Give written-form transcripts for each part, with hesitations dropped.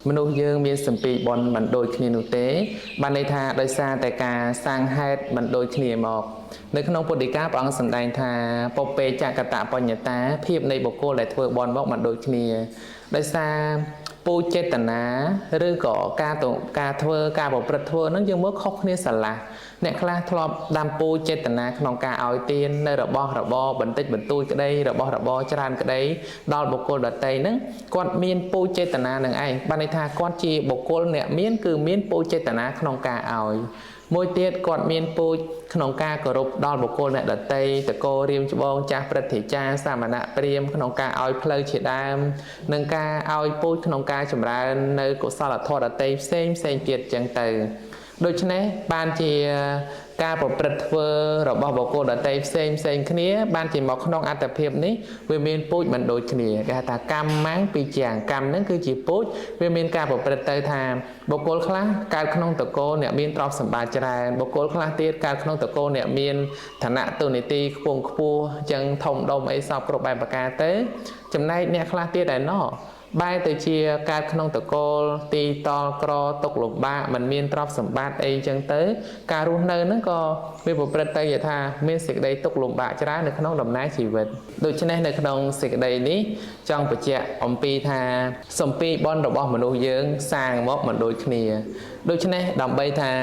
មនុស្សយើងមានសម្ពីបុណ្យមិនដូចគ្នានោះទេ បានន័យថាដោយសារតែការសាងហេតុមិនដូចគ្នាមកនៅក្នុងពុទ្ធដីកាព្រះអង្គសម្ដែងថាពពេចកតបញ្ញតាភាពនៃបុគ្គលដែលធ្វើបុណ្យមកមិនដូចគ្នាដោយសារពូជចេតនាឬក៏ការទៅការធ្វើការប្រព្រឹត្តធ្វើហ្នឹងយើងមើលខុសគ្នាស្រឡះអ្នកខ្លះធ្លាប់ដាំពូជចេតនាក្នុងការឲ្យទាននៅរបស់របរបន្តិចបន្តួចក្តីរបស់របរច្រើនក្តីដល់បុគ្គលដទៃហ្នឹងគាត់មានពូជចេតនានឹងឯងបានន័យថាគាត់ជាបុគ្គលអ្នកមានគឺមានពូជចេតនាក្នុងការឲ្យមួយទៀតគាត់មានពូជក្នុងការគោរពដល់បុគ្គលអ្នកដទៃតកោរៀមច្បងចាស់ព្រឹទ្ធាចារ្យសាមណៈព្រាហ្មណ៍ក្នុងការឲ្យផ្លូវជាដើមនិងការឲ្យពូជក្នុងការចម្រើននៅកុសលធម៌ដទៃផ្សេងផ្សេងទៀតចឹងទៅដូច្នេះបានជាការប្រព្រឹត្តធ្វើរបស់បុគ្គលដទៃផ្សេងផ្សេងគ្នាបានជាមកក្នុងអត្តភាពនេះវាមានពូជមិនដូចគ្នាគេហៅថាកម្មម៉ាំងពីជាងកម្មហ្នឹងគឺជាពូជវាមានការប្រព្រឹត្តទៅថាបុគ្គលខ្លះកើតក្នុងតកូលអ្នកមានទ្រព្យសម្បត្តិច្រើនបុគ្គលខ្លះទៀតកើតក្នុងតកូលអ្នកមានឋានៈទូនីតិខ្ពង់ខ្ពស់ចឹងធំដុំអីសពគ្រប់បែបប្រការទៅចំណែកអ្នកខ្លះទៀតឯណោះបែរទៅជាកើតក្នុងតកូលទីតលក្រទុកលំបាកមិនមានទ្រព្យសម្បត្តិអីចឹងទៅការរស់នៅហ្នឹងក៏វាប្រព្រឹត្តទៅជាថាមានសេចក្តីទុក្ខលំបាកច្រើននៅក្នុងដំណើរជីវិតដូច្នេះនៅក្នុងសេចក្តីនេះចង់បញ្ជាក់អំពីថាសំពីបុណ្យរបស់មនុស្សយើងសាងមកមិនដូចគ្នាដូច្នេះដើម្បីថា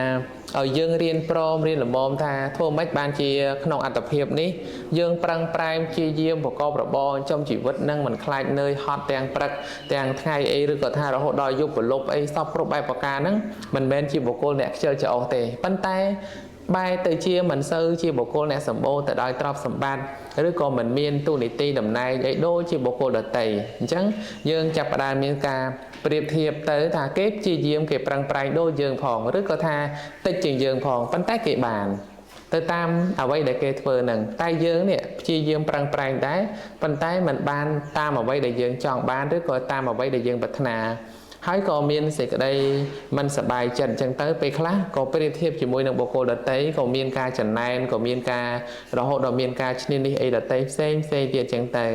ឲ្យយើងរៀនព្រមរៀនល្មមថាធ្វើម៉េចបានជាក្នុងអត្តភាពនេះយើងប្រឹងប្រែងព្យាយាមប្រកបរបរចិញ្ចឹមជីវិតនឹងមិនខ្លាចនឿយហត់ទាំងព្រឹកទាំងថ្ងៃអីឬក៏ថារហូតដល់យប់ប្រលប់អីសពគ្រប់បែបប្រការហ្នឹងមិនមែនជាបុគ្គលអ្នកខ្ជិលច្អោសទេប៉ុន្តែបែរទៅជាមិនសូវជាបុគ្គលអ្នកសម្បូរទៅដោយទ្រព្យសម្បត្តិឬក៏មិនមានទូនីតិតំណែងអីដូចជាបុគ្គលដទៃអញ្ចឹងយើងចាប់ផ្ដើមមានការប្រៀបធៀបទៅថាគេព្យាយាមគេប្រឹងប្រែងដូចយើងផងឬក៏ថាតិចជាងយើងផងប៉ុន្តែគេបានទៅតាមអ្វីដែលគេធ្វើនឹងតែយើងនេះព្យាយាមប្រឹងប្រែងដែរប៉ុន្តែมันបានតាមអ្វីដែលយើងចង់បានឬក៏តាមអ្វីដែលយើងប្រាថ្នាហើយក៏មានសេចក្តីមិនសប្បាយចិត្តអញ្ចឹងទៅពេលខ្លះក៏ប្រៀបធៀបជាមួយនឹងបុគ្គលដទៃក៏មានការចំណែនក៏មានការរហូតដល់មានការឈ្នានីសអីដទៃផ្សេងផ្សេងទៀតអញ្ចឹងទៅ។